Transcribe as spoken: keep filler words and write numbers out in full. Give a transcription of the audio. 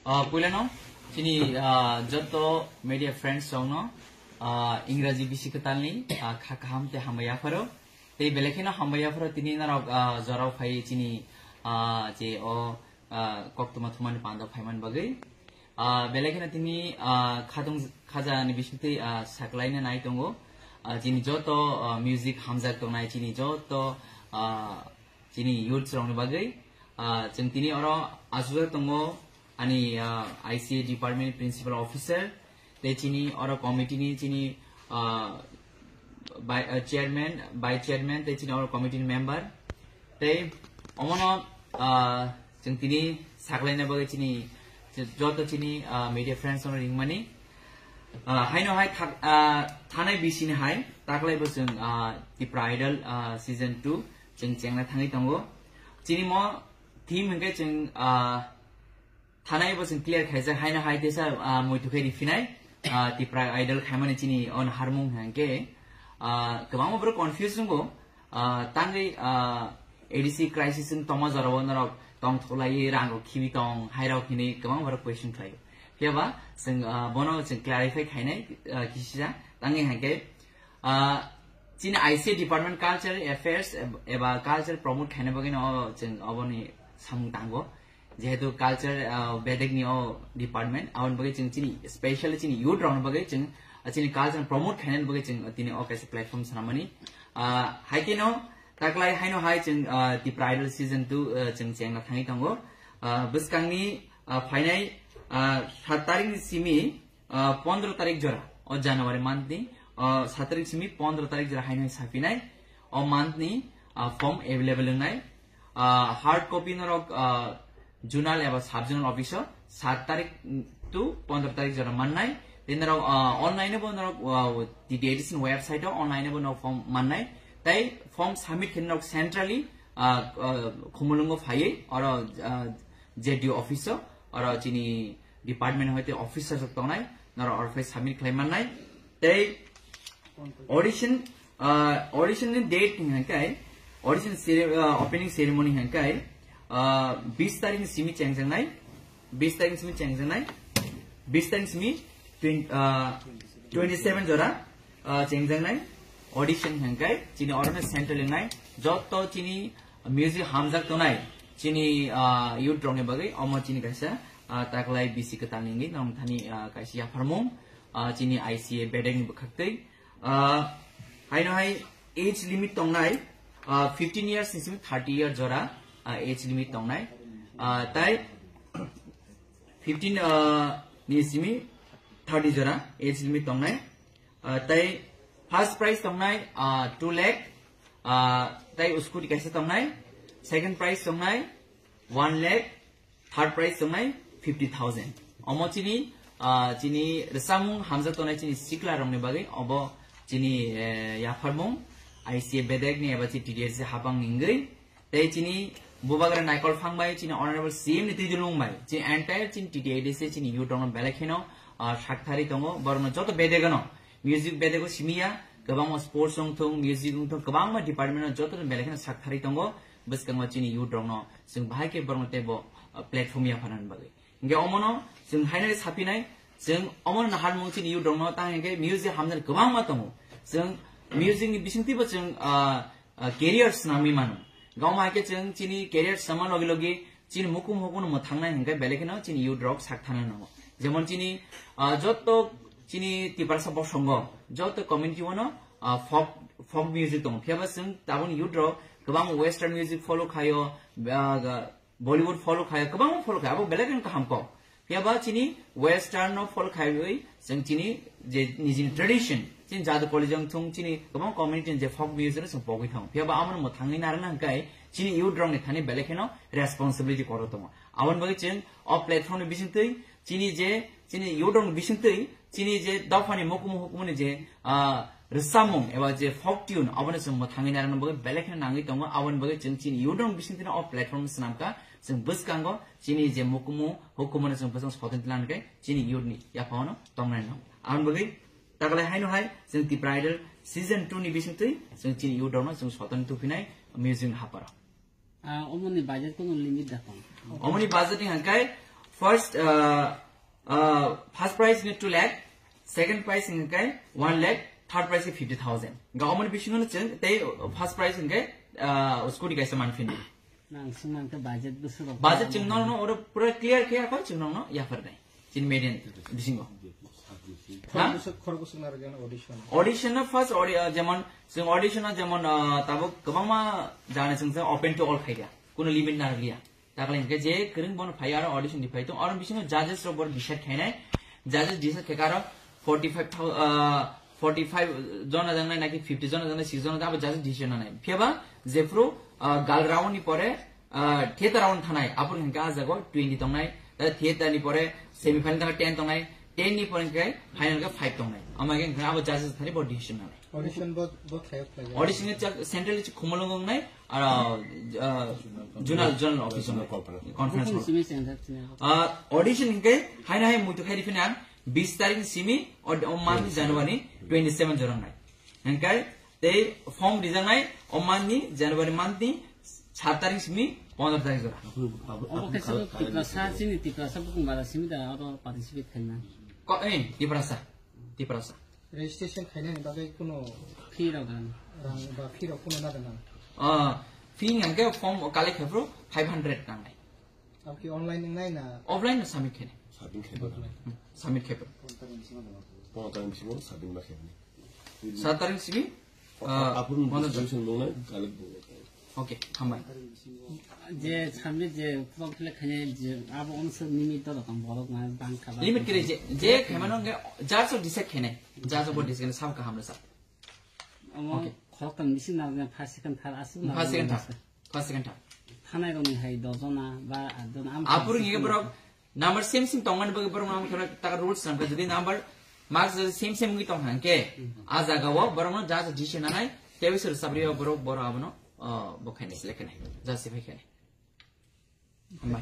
Ah, puilano chini, ah, joto media friends rokno, ah, Ingraji bisi kwtalni, ah, kha kaham tei hambai yapharo. Tei belai kheno hambai yapharo tini norok, ah, jorao phai chini, ah, je o, ah, koktwma thumani pando phaiman bagwi. Ah, belai kheno tini, ah, khatung khajani bisingtwi, ah, saklaina nai tongo. Ah, chini joto, ah, music hamjak tongnai, chini joto, ah, chini youths rokni bagwi. Ah, chwng tini oro asujak tongo ani, ah, I C A department principal officer, tei chini oro committee ni chini, ah, by, ah, chairman, vice chairman, tei chini oro committee ni member. Tei omono, ah, chwng tini saklaina bagwi chini joto chini, ah, media friends rokno ringmani. Ah, haino hai thak-, ah, thanai bisini hai taklai bo chwng, ah, Tipra Idol, ah, season two chwng chengna thangwi tongo. Chini mo theme hwnkhe chwng, ah, thanai bo chwng clear khaijak haino hai tesa, ah, muitu khe riphinai, ah, Tipra Idol khaimani chini on harmung hwnkhe, ah, kwbangma borok confuse wngo, ah, tangwi, ah, A D C crisis wng tongma jorao norok tongthoklai rang rok khibi tong hai rok hinwi kwbang borok question khlaio. Phiyaba chwng, ah, bono chwng clarify khainai, ah, kisisa tangwi hwnkhe, ah, chini I C A department culture affairs eb-, eba culture promote khaina bagwi no chwng oboni samung tango. Jehetu culture, ah, bedek ni o department, aboni bagwi chwng chini specially chini youth rokni bagwi chwng, ah, chini culture promote khainani bagwi chwng tini o kaisa platform swnamani. Ah, hai khe no taklai haino hai chwng, ah, Tipra Idol season two, ah, chwng chengna thangwi tongo. Ah, bwskangni, ah, phainai, ah, sat tarik ni simi, ah, pondro tarik jora, o January month ni, ah, sat tarik simi pondro tarik jora haino hai sapinai, o month ni, ah, form available wngnai. Ah, hard copy norok, ah, zonal eba sub zonal office o sat tarik to pondro tarik jora mannai. Tei norok, ah, online bo norok, ah, T T A D C ni website o online bo norok form mannai. Tei form submit khe norok centrally, ah, ah, Khumulwngo phaiwi oro, ah, J D O office o, oro chini department hoite officer rok tongnai, norok oro phai submit khlai mannai. Tei audition, ah, audition ni date hingkhe, audition cere-, ah, opening ceremony hingkhe, ah, bis tarik ni simi chengjaknai, bis tarik ni simi chengjaknai, bis tarik ni simi twen-, ah, twenty seven jora, ah, chengjaknai audition hingkhe, chini oro no central wngnai, joto chini music hamjak tongnai, chini, ah, youth rokni bagwi, omo chini kaisa, ah, taklai bisi kwtal ni wngwi, nang thani, ah, kaisa yapharmung, ah, chini I C A bedek ni bwkhaktwi. Ah, haino hai age limit tongnai, ah, fifteen years ni simi thirty year jora, ah, age limit tongnai. Ah, tai fifteen, ah, ni simi thirty jora age limit tongnai. Ah, tai first prize tongnai, ah, two lakh, ah, tai scooty kaisa tongnai, second prize tongnai one lakh, third prize tongnai fifty thousand. Omo chini, ah, chini rwchapmung hamjak tongnai chini sikla rokni bagwi obo chini, eh, yapharmung I C A bedek ni eba chini T D S C hapang ni wngwi. Tei chini bubagra Naikol Phang bai chini Honorable C M ni twi dulung bai chini entire chini T T A D C chini youth rokno belai kheno, ah, sakthari tongo, borokno joto bedegano music bedego simiya, kwbangma sports wngthung, music wngthung, kwbangma department o joto belai kheno sakthari tongo. Bwskango chini youth rokno chwng bahai khe borokno teibo, ah, platform yapharnani bagwi. Hingke omono chwng hainai sapinai, chwng omono naharmung chini youth rokno tang hingke music hamjani kwbangma tongo. Chwng music ni bisingtwibo chwng, ah, ah, career swnamwi mano. Gawma haikhe chwng chini career swma logi logi chini mukum hukuno mwthangnai hingke belai kheno chini youth rok sak thana nango. Jemon chini, ah, joto chini Tiprasa bosongo, joto community wano, ah, folk, folk music tongo. Phiyaba chwng taboni youth rok kwbang western music follow khaio, ah, ga-, Bollywood follow khaio, kwbangma follow khaio, abo belai kheno kaham kok. Phiyaba chini western no follow khaiwi chwng chini je nijini tradition, chini jadu kolijang thung chini kwbang community ni je folk music no chwng pogwi thango. Phiyaba amono mwthangwi narwkna hwnkhe chini youth rokni thani belai kheno responsibility kwrwi tongo. Aboni bagwi chwng o platform ni bisingtwi chini je, chini youth rokni bisingtwi chini je dophani mukumu hukumuni je, ah, rwchapmung eba je folk tune, abono chwng mwthangwi narwkna bagwi belai kheno nangwi tongo. Aboni bagwi chwng chini youth rokni bisingtwino o platform swnamkha, chwng bwskango chini je mukumu hukumono chwng bwskango soton tlang khe chini youth ni yaphangno tongnai no. Aboni bagwi taklai haino hai chwng Tipra Idol season two ni bisingtwi chwng chini youth rokno chwng soton tuphinai music ni haparo. Ah, omoni budget kono limit da kon? Omoni budget ni hangkai First, uh, uh, first prize ni two lakh, second prize hingke one lakh, third prize ke fifty thousand. Ga omoni bisingo no chwng tei first prize hingke, uh, scooty kaisa manphino. Nang singmang ke budget busuk rok. Budget chwng no no oro pura clear khe ako chwng no no yaphar nai. Chin median bisingo. Khorok busuk, khorok busuk na rwgwi audition. Audition no first audi-, uh, jemon chwng audition no jemon, uh, tabuk kwbangma jani chwng open to all khaida. Kuno limit na rwgya. Takle hingke je kwrwng bono phai aro audition ni phai tong. Aro bisingo judges rok bor decide khainai. Judges decide khe aro forty five thousand, uh, forty five jona jangnai naki fifty jona jangnai, six jona abo judges decision nanai. Phiya ba jephru, uh, gal round ni pore, uh, theater round thanai. Apor hingke a jago twenty tongnai. Ta theater ni pore semi final tangka ten tongnai. Ten ni pore hingke final ke five tongnai. Ama hingke abo judges thani bo decision nanai. Audition bo, bo khayo khlai. Audition ni chak central chi khumulung nai. Aro, ah, zonal, zonal office. Zonal conference. Conference hall. Simi center sini. Ah, audition hingke haina hai muitu khai rifina bis tarik simi o, o month ni January twenty seven jorang nai. Hingke tei form rijang nai o month ni January month ni sat tarik simi pondro tarik jora. Obo kaisa Tiprasa, chini Tiprasa bukung bara simi da oro participate khaina. Ko, eh, Tiprasa. Tiprasa. Registration khainani bagwi kuno Fee rok nang. Rang ba fee rok kuno nada nang. Ah, fee hingke form collect khaphru five hundred nangnai. Abki online nang nai na? Offline na submit khainai. Submit khainai. Hmm, submit khaphru. Pondro tarik bisingo submit ma khainai. Sat tarik simi, ah, apun pondro registration nang nai, collect nang nai. Okay, hambai. Je sambil je vlog le khane je abo onse limit to rokam borok na bang kha. Limit kiri je, je khemano nge judge of decide khene. Judge of decide khene sam kaham le sa. Amo Okay. Khorok tang bisi na first second third asuk na. First second third. First second third. Thanai roni hai dojona ba adon am. Apur nge borok Number same same tongmani bagwi borok no kheno taka rules nangkha, jodi number marks jodi same same wngwi tong hangke, a jaga o borok no judge decision nanai, tei wisur sabri o borok borok abono, uh, bo khainai select khainai, justify khainai. Hambai.